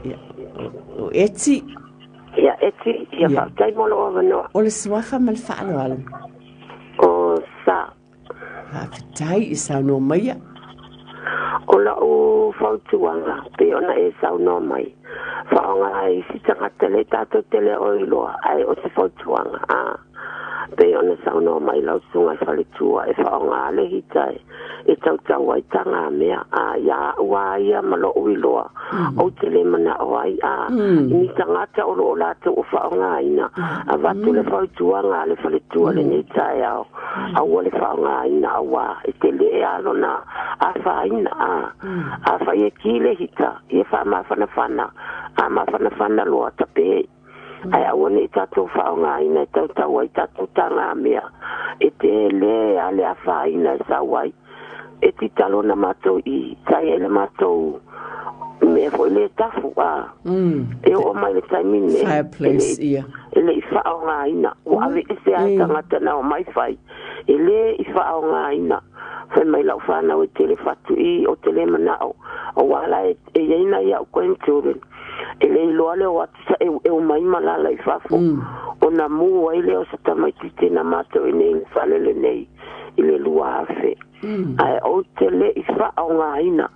Ia, o Eti. Ia, Eti, ia faafetai mo lou avanoa. O le suafa ma le faaaloalo. O Sa. Faafetai i saunoa maia. O lau fautuaga, pei ona e saunoa mai, faaaoga ai isi tagata lea tatou te le o iloa, ae o se fautuaga, a. Pei ona saunoa mai lau susuga i faletua e faaaoga le hita e e tautau ai tagamea a ia a'u a ia ma lo'u iloa ou te lē mana'o ai a i ni tagata o lo'o latou o fa'aogāina avatu le fautuaga a le faletua lenei taeao aua le fa'aogāina auā e tele'e a lona afaina a afai e ki le hita ia fa'amafanafana a mafanafana loa tapē ae aua ne'i tatou fa'aogāina e tautau ai tatou tagamea e telē a le afaina e sau ai e titalo na matou i sa i ai le matou mea foi le tafu a e oo mai le taimi nei Fireplace, ia. e le i fa'aogāina ua aveese a e tagata na o mai fai e lē i fa'aogāina fai mai la'u fanau e tele fatu i o te lē mana'o auā la e iai nai a'u grandchildren e le iloa le o atu sa eueu mai ma lala i fafo ona mū ai lea o se tamaititi na matou i nei i le fale lenei i le 2000 ae ou te le i fa'aogāina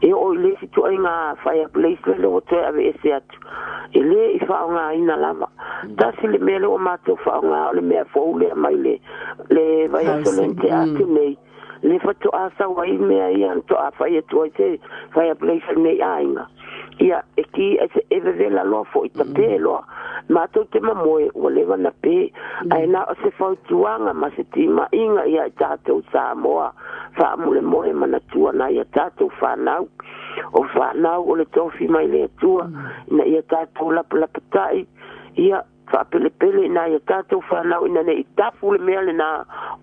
e oo i le isi tuaiga fireplace lele ua toe aveese atu e lē i fa'aogāina lava tasi le mea lea ua matou fa'aogā o le mea fou lea mai le le vaiaso le na te'a atu nei le fato'a sau ai mea ia na to'a fai atu ai se fireplace lenei aiga ia e ki e vevela loa fo'i tapē loa matou te mamoe ua leva na pē ae na o se fautuaga ma se tima'iga ia i tatou Samoa fa'amolemole manatua nai a tatou fanau o fanau o le tofi mai le Atua ina ia tatou lapalapata'i ia faapelepele i nai a tatou fanau ina ne'i tafu le mea lenā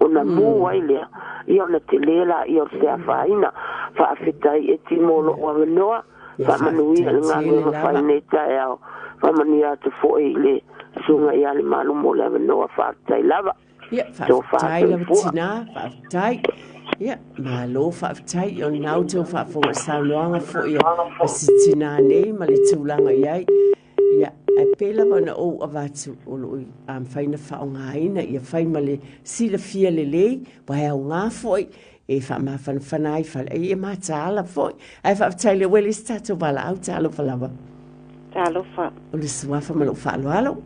ona mū ai lea ia ona telē laia o se afaina faafetai e timo lo'u avanoa faamanuia i le galuega fai nei taeao faamanuia atu fo'i i le susuga ia Lemalu mo le avanoa faafetai lava Ia, faafetai lava tinā, faafetai. Ia, malo faafetai o lena outou faafofoga i saunoaga foi a si tinā nei ma le tulaga i ai. Ia, ae pei lava ona ou avatu o loo a mafai ona faaaogaina ia fai ma le silafia lelei, ua e aoga foi e faamafanafana ai fale ai e mataala foi. Ae faafetai lea ua e le se tatou valaau, talofa lava. Talofa. O le suafa ma lou faaaloalo.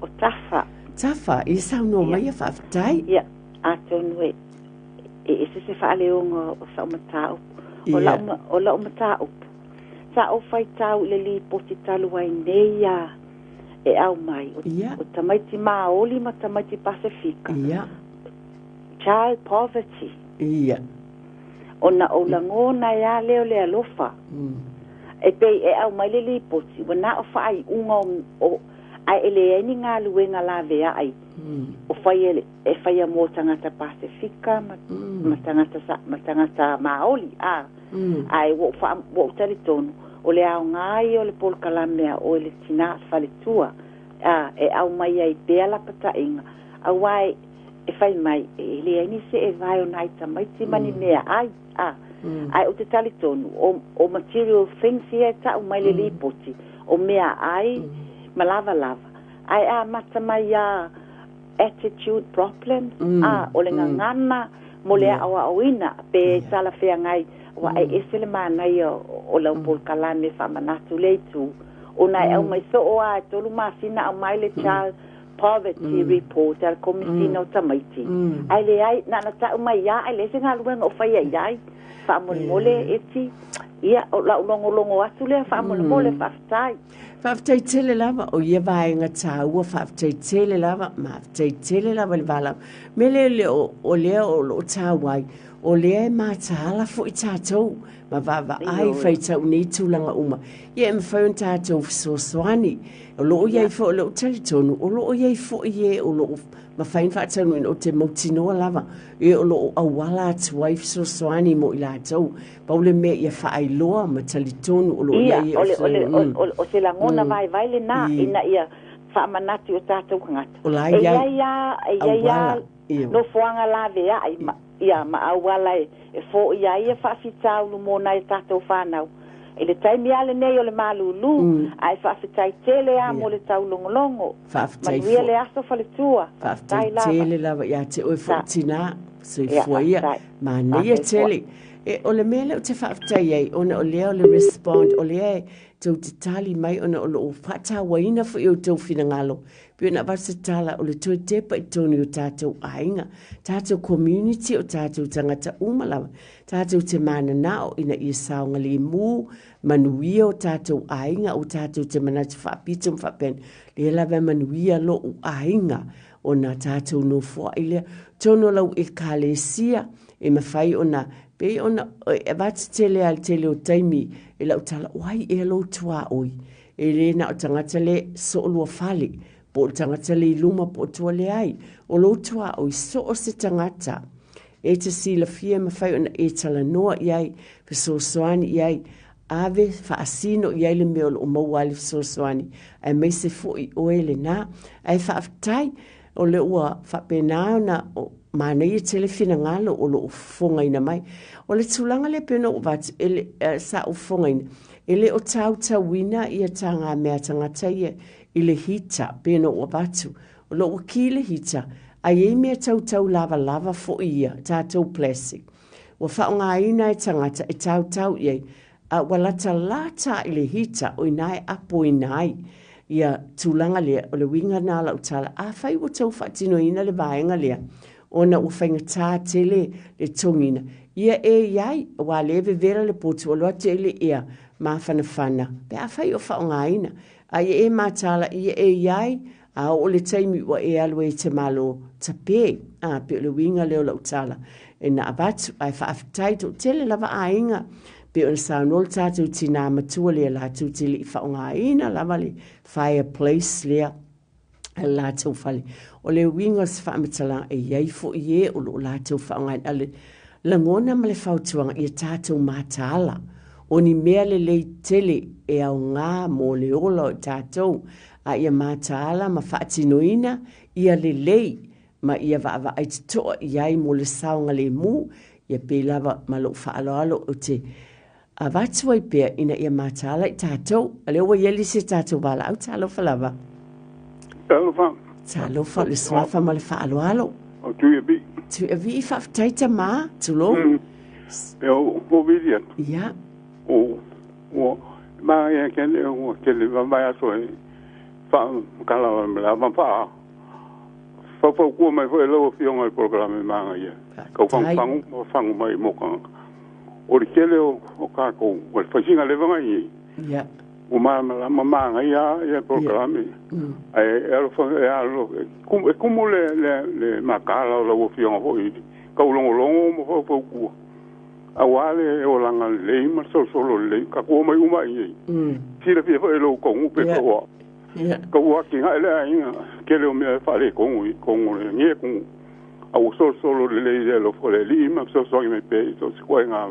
O Tafa. Tafa, ia saunoa mai ia faafetai. Ia, atonu e e ese se faaleoga o sa'u mataupu. O lau o lau mataupu, sa ou faitau i le lipoti talu ai nei a e aumai, o tamaiti Maoli ma tamaiti Pasefika. Child poverty. Ona ou lagona ai a lea o le alofa. E pei e aumai le lipoti, ua na o faaiuga o, ae e leai ni galuega laveai o fai e e faia mo tagata Pasefika ma, ma tagata ma tagata Maoli a ae ua ou faa, ua ou talitonu o le aoga ia o le polokalame a oe le tinā faletua a e aumai ai pea lapataiga auā e e fai mai e leai ni seevae o nai tamaiti ma ni meaai a ae ou te talitonu o o material things ia e ta'u mai le lipoti o meaai ma lavalava ae amata mai a attitude problems a o le gagana mo le a'oa'oina pe talafeagai ua e ese le manaia o lau polokalame faamanatu lea itu ona e aumai soo a e tolu masina aumai le child poverty report a le Komesina o Tamaiti ae leai na ona ta'u mai a ae leai se galuega o faia i ai faamolemole eti ia o la'u logologo atu lea faamolemole faafetai. Faafetai tele lava o ia vaega taua, faafetai tele lava, mafetai tele lava i le valaau. Mea lea le o, o lea o loo taua ai, o lea e mataala foi tatou ma vaavaai faitau nei tulaga uma. Ia e mafai ona tatou fesoasoani. O loo iai foi, o loo talitonu, o loo iai foi e o loo mafai ona faataunuuina, ou te mautinoa lava e o loo auala atu ai fesoasoani mo i latou. Pau le mea ia faailoa ma talitonu o loo iai e o se, o se lagona vaivai lenā ina ia faamanatu i o tatou tagata. O la e iai e iai a nofoaga laveai ma ia ma auala e foia ai ia faafitaulu mo nai tatou fanau. I le taimi a lenei o le malūlū, ae faafetai tele a mo le taulogologo. Faafetai Manuia le aso faletua. Faafetai tele lava ia te oe foi tinā. Soifua ia. Manaia tele. E o le mea lea ou te faafetai ai ona o lea o le respond o lea e tou te tali mai ona o loo faatauaina foi outou finagalo. Pei ona avatu se tala o le toe tepa i totonu i o tatou aiga, tatou community o tatou tagata uma lava, tatou te mananao ina ia saogalemu, manuia o tatou aiga, o tatou te manatu faapito ma faapena, lea lava e manuia lou aiga ona tatou nofoai lea. Tonu o lau ekalesia e mafai ona pei ona e avatu tele a le tele o taimi e lau tala, o ai ea lou tuaoi? E le na o tagata le soolua fale, po o le tagata le i luma po o tua leai. O lou tuaoi, so o se tagata e te silafia e mafai ona e talanoa i ai, fesoasoani i ai, ave faasino i ai le mea o loo maua ai le fesoasoani, aemaise foi oe lena. Ae faafetai o lea ua faapena ona manaia tele finagalo o loo fofogaina mai. O le tulaga lea pei ona ou avatu, e le, sa ou fofogaina, e le o tautauina ia tagamea tagata ia i le hita, pei ona ou avatu. O loo ua ki le hita, ae i ai mea tautau lavalava foi ia, tatou plastic. Ua faaaogaina e tagata e tautau i ai, a ua latalata i le hita o ina e apoina ai ia tulaga lea. O le uiga lena o lau tala, afai ua tau faatinoina le vaega lea, ona ua faigata tele le togina, ia e i ai, aua lea e vevela le potu, alu atu ai le ea mafanafana, pe afai o faaaogaina. A ia e mataala, ia e i ai, a oo le taimi ua e alu ai e te malo tape. A, pei o le uiga lea o lau tala e na avatu, ae faafetai toatele lava aiga, pei ona saunoa le tatou tinā matua lea latou te le i faaaogaina lava le fireplace lea a le latou fale. O le uiga o se faamatalaga e i ai foi e o loo latou faaaogaina. A o le lagona ma le fautuaga ia tatou mataala o ni mea lelei tele e aoga mo le ola o i tatou, a ia mataala ma faatinoina ia lelei ma ia vaavaai totoa i ai mo le saogalemu, ia pei lava ma lou faaaloalo ou te avatu ai pea ina ia mataala i tatou. A lea ua i ai le isi a tatou valaau, talofa lava. Talofa. Talofa, le suafa ma le faaaloalo. O Tuiavii. Tuiavii, faafetai tama, tulou. E o o vili atu. Ia. O ua ma ia ke le ua ke le va mai aso e fa kala ma la ma fa fa fa ku mai foi lo fionga i programe ma ia. Kau fangu fangu ma fangu mai mo ka. O le tele o ka ko o le fasinga le vanga i. Ia. O ma ma ma ma ia ia programe. Ai e alo fa e alo e kumu le le le makala o lo fionga foi kau longo longo mo fa fa ku. A wale o langa le ma so solo le ka ko mai uma i. Tira fia foi lo kongu pe ko. Ka wa ki ha le ai ke le o me fa le kongu kongu le nge kongu. A o so solo le le lo fo le li ma so so me pe so se ko nga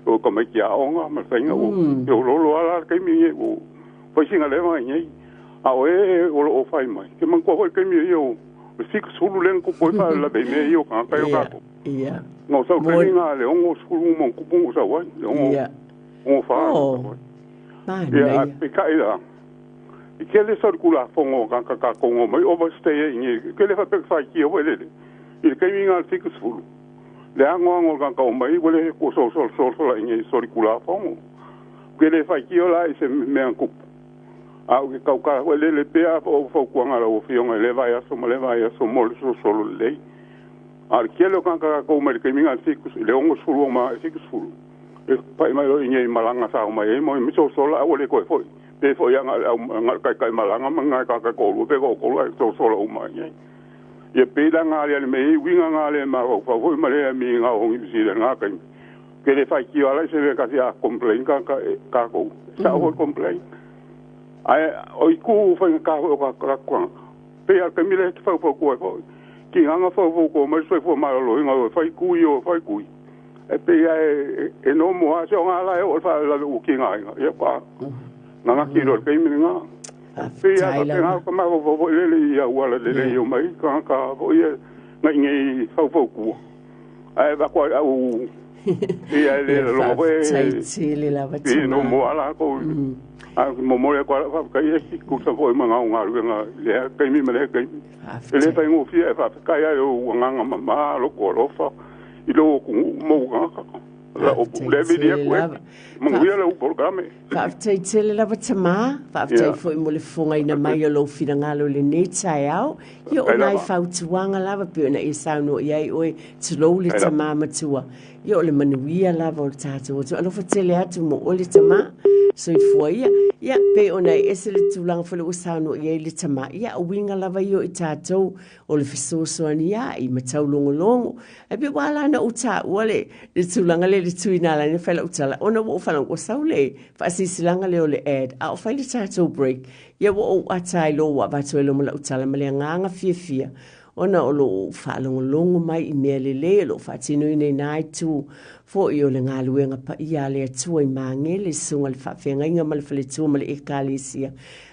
o ka mai kia onga ma fa nga o o lo lo ala ke mi o foi singa le mai nge. A o e o lo fai mai. Ke man ko foi ke mi o sik sulu le ko poi fa la be me o ka ka o ka. Ia. No sa ke nga le ongo sulu mo ku pungu sa wa le ongo. Ongo fa. Ma Ia pe ka ila. I ke le sa kula fongo ka ka ka kongo mai overstay i ke le fa pe fa ki o le. I ke mi nga sik sulu. Le ango ango ka ka mai wele ko so so so so la i so kula fongo. Ke le fa ki o la i se me an ku. A o ke kau ka wele le pe a o fa ku nga o fionga le vai a so le vai a so mo so so le. A ke le ka ka ko mai ke mi nga sik le ongo sulu ma sik sulu. E pai mai lo i malanga sa mai e mo mi so so la o le ko foi. Pe foi nga nga kai kai malanga ma nga ka ka ko lu pe ko ko la so so la o mai. Ia pe la nga le me winga nga le ma o fa foi ma le mi nga o ngi si le nga kai. Ke le fai ki ala se le ka sia complain ka ka ka ko. Sa o complain. Ai o i ku fa ka o ka ka ko. Pe a ke mi le fa fa ko ko. Ki nga fa fa ko mai so fo ma lo nga o fai ku i o fai ku. E pe ia e no mo a se o nga la e o fa la u ki nga ia pa. Nga nga ki ro ke mi nga. Pe ia ka nga ka ma fo fo le le ia wala le le yo mai ka ka fo ia nga ngi fa fa ku. Ai va ko au ia le lo ko e tele lava tama. No mo ala ko. A mo mo le ko fa ka ia ki ku sa fo ma nga nga lu nga le ka mi ma le ka. E le fa ngo fia fa ka ia o nga nga ma ma lo ko lo fa. i lou atunuu ma ou tagata. La upu le Faafetai vili tele atu e. lava. Manuia le upu o le kame. Faafetai tele lava tamā, faafetai Ia, foi mo le fofogaina mai o lou finagalo i lenei taeao. Ia o faafetai nai lava. fautuaga lava pei ona e saunoa i ai oe, tulou le Faafetai lava. tamā matua. Ia o le manuia lava o le tatou atunuu. Alofa tele atu mo oe le tamā, soifua ia. Ia, pei ona e ese le tulaga foi lea ua saunoa i ai le tamā, ia o uiga lava ia o i tatou o le fesoasoani ai ma taulogologo. Ae pei ua ala ona ou taua le tulaga lea i le tuina ala nei fai lau tala, ona ua ou faalogo ua sau le faasilasilaga lea o le ad, a o fai le tatou break, ia ua ou ata ai loa ua avatu ai loa ma lau tala ma le agaga fiafia, ona o lo o ou faalogologo mai i mea lelei o lo o faatinoina i na itu foi o le galuega paia a le Atua i Magele, susuga i le faafeagaiga ma le faletua ma le ekalesia.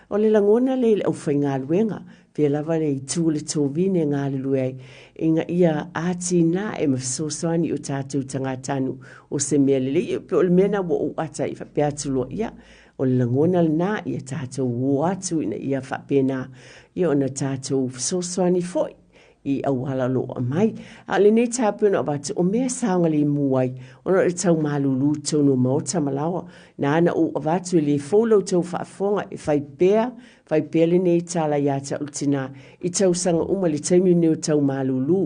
O le lagona lea i le aufaigaluega, pea lava le itu o le tovine e galulue ai, ina ia atinae ma fesoasoani i o tatou tagatanu o se mea lelei. E pei o le mea lena ua ou ata ai faapea atu loa, ia, o le lagona lena, ia tatou o atu ina ia faapena, ia ona tatou fesoasoani foi i auala o lo o aumai. A o lenei taeao pei ona avatu, o mea e saogalemu ai, ona o le tau malulu i totonu o maota ma laoa. Na ona ou avatu e le fou la outou faafofoga e fai pea, fai pea lenei tala ia te au le tina i tausaga uma i le taimi lenei o tau malulu.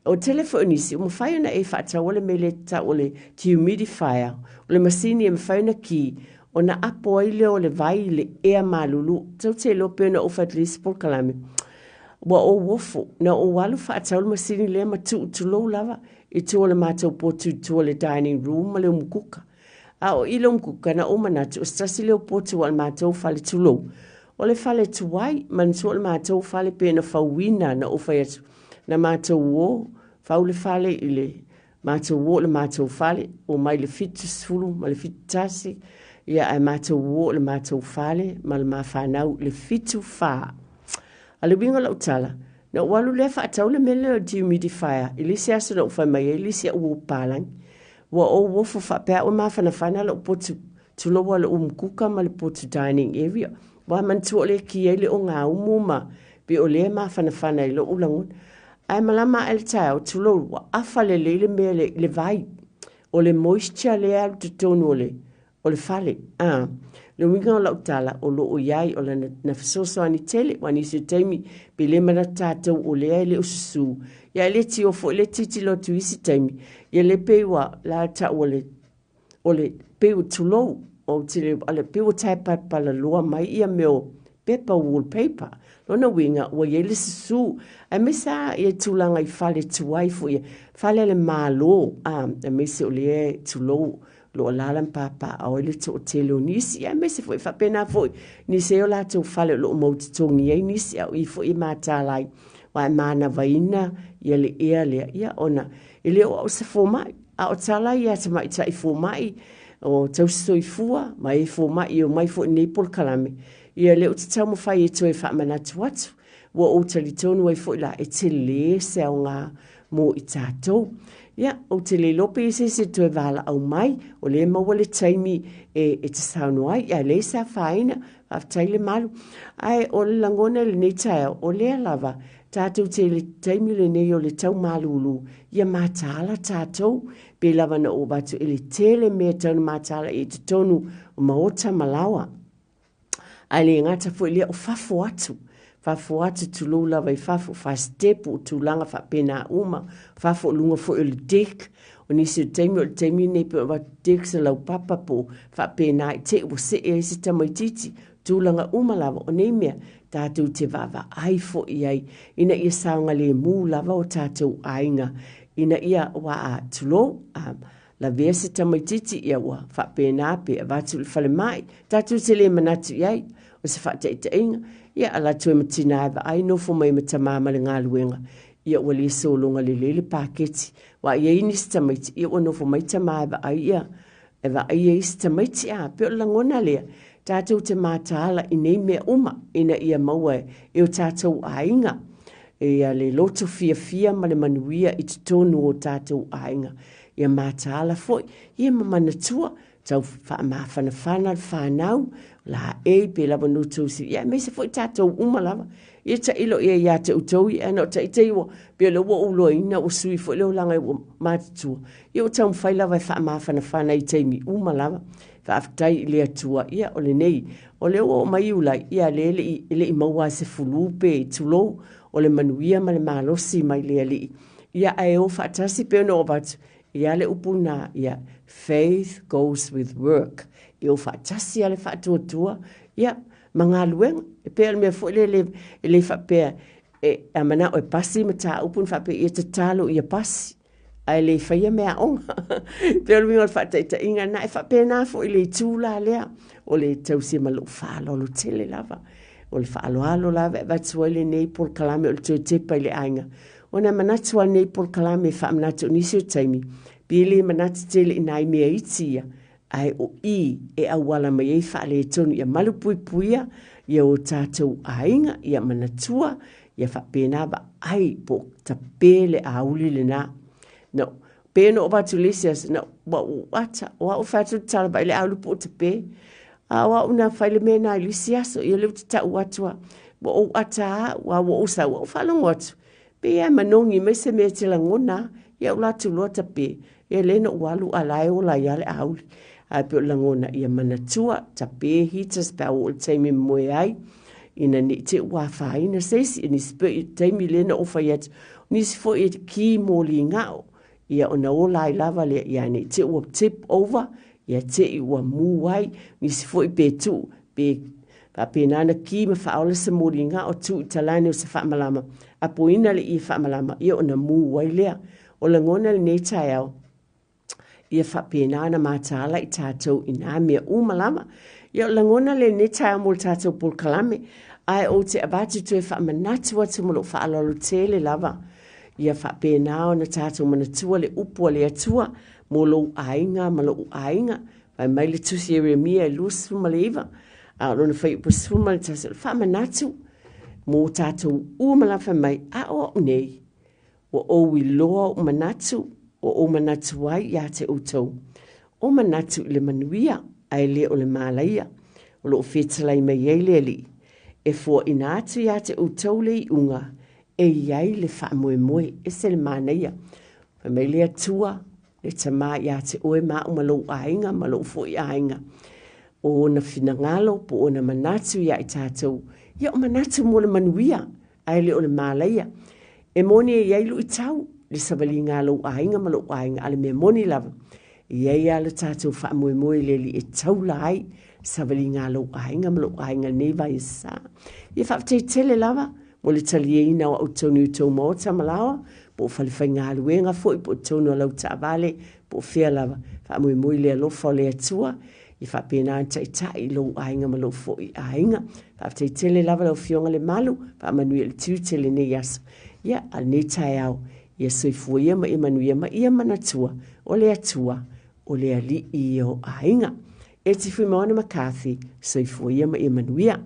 O tele foi o nisi, ua mafai ona e faataua le mea lea e tau o le dehumidifier, o le masini e mafai ona ki, ona apo ai lea o le vai i le ea malulu. Tou te iloa pei ona ou fai atu i le isi polokalame, ua ou ofo, na ou alu faatau le masini lea ma tuu tulou lava i tua o le matou potu i tua o le dining room ma le umukuka. A o i le umukuka, na ou manatu o se tasi lea o potu a le matou fale tulou. O le fale tuai, manatua o le matou fale pei ona fauina, na ou fai atu, na matou o, fau le fale i le matou o i le matou fale, o mai le 70 ma le 71, ia ae matou o i le matou fale ma le mafanau i le 74. A le uiga o lau tala, na ou alu lea faatau le mea lea o le dehumidifier i le isi aso na ou fai mai ai le isi au o papalagi. Ua ou ofo faapea au e mafanafana lou potu tuloua le umukuka ma le potu dining area. Ua manatua o le ki ai le ogaumu ma pe o lea e mafanafana i lou lagona. Ae malama ae le taeao, tulou, ua afa lelei le mea le, le vai. O le moisture lea alu totonu o le, o le fale. A, le uiga o lau tala, o loo i ai, o lana na fesoasoani tele, aua nisi o taimi, pe le manatu tatou o lea e le o susū. Ia e le tio foi le tilotilo atu i isi taimi, ia le pei ua la taua le, o le pei ua tulou, ou te le, ale pei ua taepalapalaloa mai ia mea o pepa wallpaper. Lona uiga, ua i ai le susū. Aemaise lava ia tulaga i fale tuai foi ia, fale a le Malo, a, aemaise o lea tulou, lo o alaala ma papaaao ai le toatele o nisi, aemaise foi faapena foi nisi ai o latou fale o lo o mau totogi ai nisi, a o i foi e mataala ai, aua e manavaina ia le ea lea, ia ona e le o au se fomai, a o tala ia a tamaitai fomai o tausisoifua ma e fomai e omai foi i lenei polokalame, ia lea ou te taumafai e toe faamanatu atu, ua ou talitonu ai foi la e tele se aoga mo i tatou. Ia, ou te le iloa pe i ai se isi e toe valaau mai, o lea e maua le taimi e, e te saunoa ai, ae leai se afaina, faafetai le malu. Ae o le lagona i lenei taeao, o lea lava, tatou te i le taimi lenei o le tau malūlū, ia mataala tatou, pei lava na ou avatu i le tele mea e tatau ona mataala i totonu o maota ma laoa. Ae le gata foi lea o fafo atu, fafo atu tulou lava i fafo, fasitepu, o tulaga faapena uma, fafo o luga foi o le deck, o nisi o taimi o le taimi lenei pei ona avatu decks a laupapa po o faapena i te i ua see ai se tamaitiiti, tulaga uma lava o nei mea tatou te vaavaai foi i ai ina ia saogalemu lava o tatou aiga ina ia aua a tulou a Lavea se tamaitiiti ia ua faapena pe avatu i le falemai, tatou te le manatu i ai, o se faataitaiga, ia alu atu ai ma tina e vaai nofo mai ma tama ma le galuega, ia ua le sologa lelei le paketi, aua e i ai nisi tamaiti, ia ua nofo mai tama e vaai ia, e vaai ia isi tamaiti, a, pei o le lagona lea, tatou te mataala i nei mea uma, ina ia maua e o tatou aiga, ia le loto fiafia ma le manuia i totonu o tatou aiga. Ia mataala foi, ia ma manatua, tau faamafanafana le fanau, laei pe lava no tou si, ia aemaise foi tatou uma lava. Ia tailo ia ia te outou, ia na o taitei ua, pe le ua ou iloaina ua sui foi le olaga ua matutua. Ia ua taumafai lava e faamafanafana i taimi uma lava. Faafetai i le Atua, ia o lenei, o lea ua oo mai Iulai, ia lea e le i maua lava se fulu pe tulou, o le manuia ma le malosi mai le Alii. Ia ae o faatasi pei ona ou avatu, ia le upu lena, ia, faith goes with work. E o faatasi lava le faatuatua, ia, ma galuega. E pei o le mea foi lea e le faapea, e, a manao e pasi mataupu ona faapea, ia tatalo ia pasi, ae le faia meaaoga. E pei o le uiga o le faataitaiga lena, e faapena foi i le itu la lea, o le tausia ma lou faaaloalo tele lava. O le faaaloalo lava e avatu ai lenei polokalame o le toe tepa i le aiga. Ona e manatu lava lenei polokalame e faamanatu i nisi o taimi, pe le manatu tele i nai mea iti ia, ae o i e auala mai ai faaletonu ia malupuipuia ia o tatou aiga, ia manatua, ia faapena vaai po o tape le auli lena. No, pe no avatu le isi aso, na ua ou ata, o au fai atu le tala vaai le auli po o tape. A o au na fai le mea na i le isi aso, ia lea ou te tau atu a, ua ou ata a, ua ou sau, ua ou faalogo atu. Pei lava e manogi mai se mea e te lagona a, ia ou alu atu loa tape, ia lea na ou alu a la e ola ai lava le auli. Ae pei o le lagona ia manatua, tape heaters pe a oo i le taimi e moe ai, ina ne i te i ua afaina se isi, nisi foi i taimi lea na ou fai atu, nisi foi e ki moli gao, ia ona ola ai lava lea, ia ne i te i ua tip over, ia te i ua mu ai, nisi foi pe tuu, pe faapena ona ki ma faaola se moli gao tuu i talane o se faamalama, apoina le ie faamalama, ia ona mu ai lea. O lagona lenei taeao, ia faapena ona mataala i tatou i nā mea uma lava. Ia o lagona lenei taeao mo le tatou polokalame, ae ou te avatu toe faamanatu atu ma lou faaaloalo tele lava. Ia faapena ona tatou manatua le upu a le Atua mo lou aiga ma lou aiga. Fai mai le tusi Ieremia e 29, a o lona fuaiupu 11, o le faamanatu mo tatou uma lava fai mai, a o au nei, Ua ou iloa ou manatu, ua ou manatu ai ia te outou, o manatu i le manuia, ae le o le malaia, o lo o fetalai mai ai le Alii, e foaina atu ia te outou le iuga e i ai le faamoemoe. Ese le manaia. Fai mai le Atua, le Tama ia te oe ma au ma lou aiga ma lou foi aiga. O ona finagalo po o ona manatu ia i tatou, ia o manatu mo le manuia, ae le o le malaia. E moni e i ai luitau, le savaliga a lou aiga ma lou aiga, a le mea moni lava, e i ai lava le tatou faamoemoe i le Alii e taula ai savaliga a lou aiga ma lou aiga i lenei vaiasa. Ia faafetai tele lava mo le taliaina o au tonu i tou maota ma laoa, po o falefaigaluega foi, po o totonu o lau taavale, po o fea lava. Faamoemoe i le alofa o le Atua, ia faapena ona taitai i lou aiga ma lou foi aiga. Faafetai tele lava lau Afioga Lemalu, faamanuia i le tiute i lenei aso. Ia, a lenei taeao, ia soifua ia ma ia manuia ma ia manatua, o le Atua, o le Alii ia o aiga. E Tifuimaono McCarthy, soifua ia ma ia manuia.